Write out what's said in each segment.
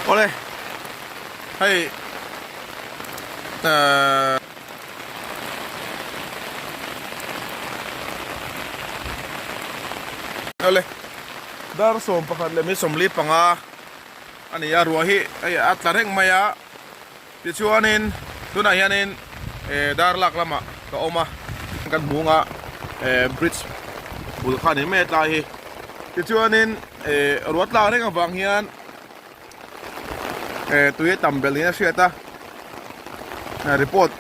Awle hei ehh Awle dar 11 leh 45 a ni a ruah hi hei a tla reng mai a tichuanin tunah hianin eh dar lak lamah ka awm a kan hmung a eh bridge bul kha a ni mai a tlai hi tichuanin eh ruah tlak reng avang hian eh tui a tam belh niin a hriat a report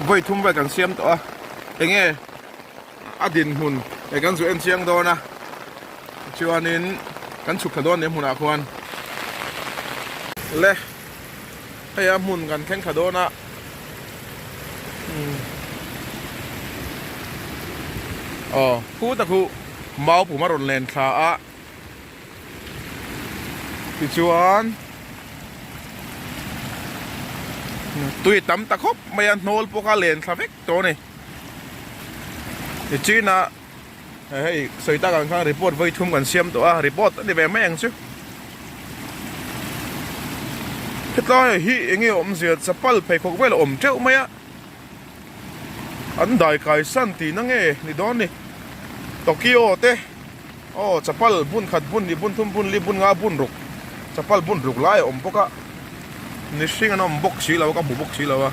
vawi thum vel kan siam tawh a enge a dinhmun eh kan zu en chiang dawn a chuanin kan chhuk thla dawn nia hmunah khuan le hei a hmun kan thleng thla dawn a aw khu tak khu mau pum a rawn len thla a tichuan tui tam ta khawp mai a hnawl pawh kha len thla vek tawh a ni. Nichina hei sawi tak ang khan report vawi thum kan siam tawh a report a ni ve mai ang chu hetlai hi enge awmzia chapal pheikhawk vel a awm teuh mai a an dai kai san tihna nge ni dawn ni Tokyo te aw chapal bun khat bun hnih bun thum bun li bun nga bun ruk chapal bun ruk lai a awm bawk a mihring an awm bawk si lo a ka hmu bawk si lo a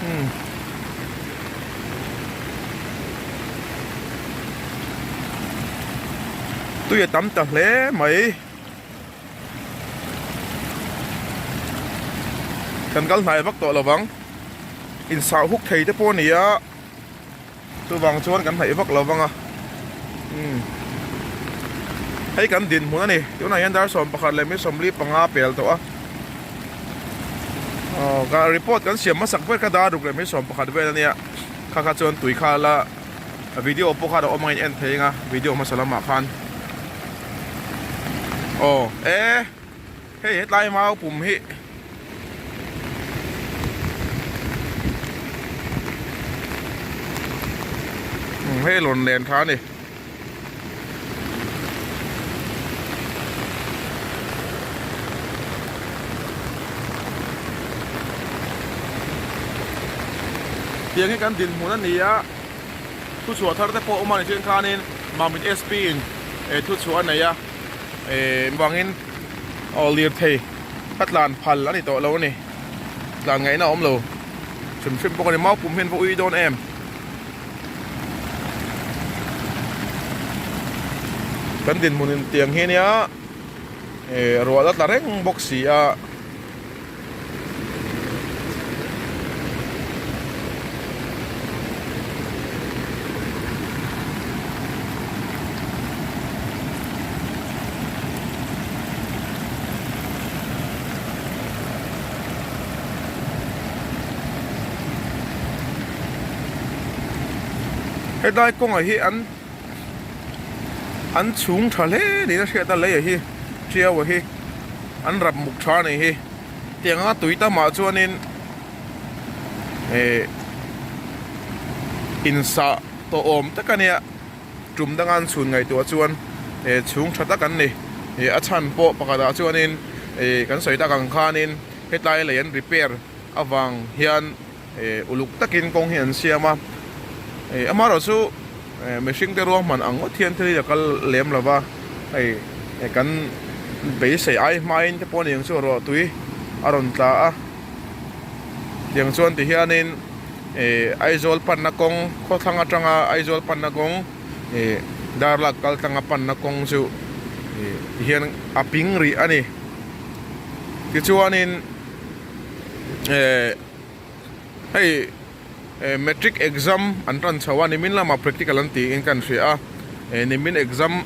umm tui a tam ta hle mai kan kal hnai vak tawh lovang insah huk thei te pawh a ni a. Chuvang chuan kan hnaih vak lo vang a, umm hei kan dinhmun a ni, tunah hian dar 11:45 pel tawh a, aw ka report kan siam hmasak ber kha dar 6:11 vel a nia, kha kha chuan tui kha la video pawh khan a awm angin en thei ang a video hmasa lamah khan aw e. Hei hetlai mau pum hi hei lawn len tha a ni. Tiang hi kan dinhmun a ni a, thuchhuah thar te pawh awm a ni thin khanin Mamit SP in thuchhuah a nei a. Eh vangin aw lirthei ka tlan phal a ni tawh lo a ni tlan ngaihna a awm lo hrim hrim bawk a ni mau pum hian va ui dawn em kan dinhmun in tiang hi ania eh ruah la tla reng bawk si a. Hetlai kawngah hi an an chhung tha hle niin a hriat a lei ah hi tiau ah hi an rap muk tha a nih hi. Tiang anga tui tamah chuanin eh insah tawh awm tak a nia tum danga an chhun ngaihtuah chuan eh chhung tha tak an ni eh a chhan pawh pakhatah chuanin eh kan sawi tak ang khanin hetlai lei an repair avang hian eh uluk takin kawng hi an siam a eh amaherawhchu eh mihring te ruahman ang ngawt hian thil hi a kal lem lo va hei eh kan beisei ai hmain te pawh a ni ang chu ruah tui a rawn tla a tiang chuan ti hianin eh Aizawl panna kawng khawthlang atanga Aizawl panna kawng eh Darlak kal tlanga panna kawng chu eh ti hian a ping rih a ni tichuanin eh hei eh matric exam an tan chho a nimin lamah practical an tiin kan hria a eh nimin exam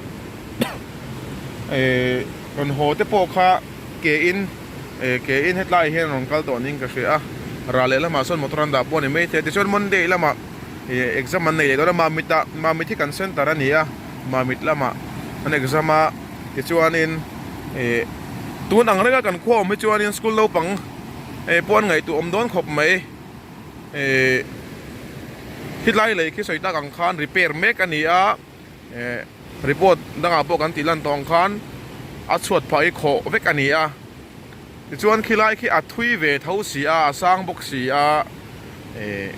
eh rawn haw te pawh kha ke in eh ke in hetlai hian rawn kal tawh niin ka hria a ral leh lamah sawn motor an dah pawh a ni maithei a tichuan monday lamah eh exam an nei leh dawn a mamit ah mamit hi kan center a ni a mamit lamah an exam a tichuanin eh tun ang renga kan khua awm hi chuanin school naupang eh pawh an ngaihtuah awm dawn khawp mai eh khilai lei khi sawi tak ang khan repair mek a ni a eh report dangah pawh kan tih lan tawh ang khan. A chhuat phah hi khawh vek a ni a. Tichuan khilai khi a thui ve tho si a, a sang bawk si a, eh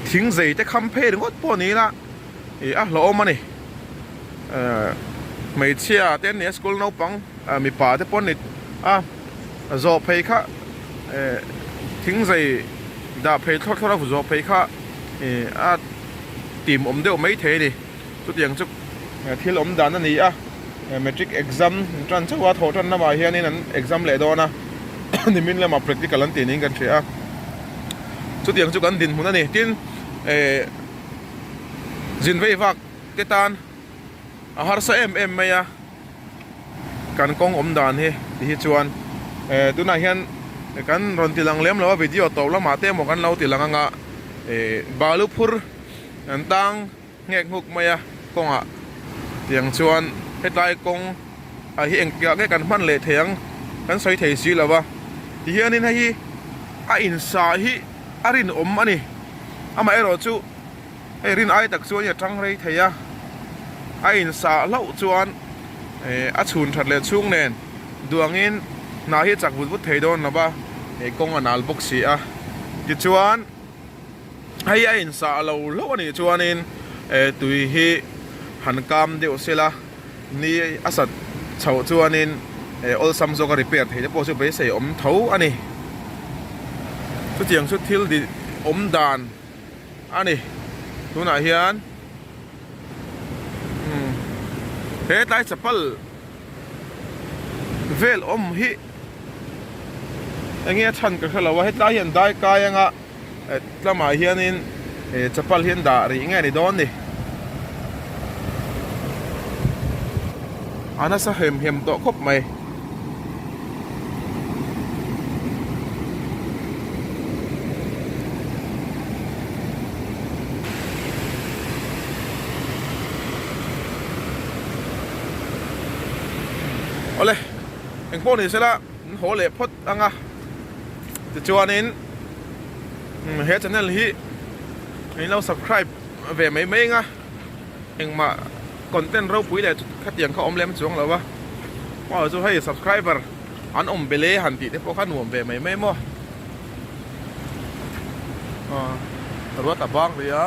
thing zei te kham phei ringawt pawh ni ila ih a hlauhawm a ni. Eh hmeichhia te an ni a, school naupang mipa te pawh an ni a, zawh phei kha eh thing zei dah phei thlawt thlawt a zawh phei kha ih a tim awm deuh mai thei a ni. Chutiang chu thil awm dan a ni a, matric exam tan chauh a thawh tan lamah hianin an exam leh dawn a, nimin lamah practical an tih niin kan hria a, chutiang chu kan dinhmun a ni. Tin, eh zin vei vak te tan a harsa em em mai a, kan kawng awm dan hi ti hi chuan eh tunah hian kan rawn ti lang lem lo a, video tawp lamah te emaw kan lo ti lang anga eh balu phur an tang. Nghek nghuk mai a kawngah tiang chuan hetlai kawng ah hi engtikah nge kan hman leh thei ang kan sawi thei si lo va tihianin hei hi a insa hi a rinawm a ni amaherawh chu hei rin ai tak chuan a tang rei thei a a insa hlauh chuan eh a chhun that leh chhung nen duangin hna hi a chak vut vut thei dawn lo va eh kawng a nal bawk si a tichuan. Hei a insah lo hlauh a nih chuanin eh tui hi han kam deuh se la ni a sat chhoh chuanin eh awlsam zawk a repair thei te pawh chu beisei awm tho a ni. Chutiang chu thil di awm dan a ni tunah hian umm he tlai chapal vel awm hi enge a chhan ka hre lo a hetlai hian dai kai anga. Tlamah hianin chapal hi an dah rih nge ni dawn ni. A nasa hem hem tawh khawp mai. Awle, engpawh ni sela an haw leh phawt anga tichuanin. He channel hi in lo subscribe ve mai mai anga engmah content ropui leh khatiang kha awm lem chuang lo a aw chu hei subscriber an awm bele han tih te pawh kha nuam ve mai mai maw aw ruat a bang rih a.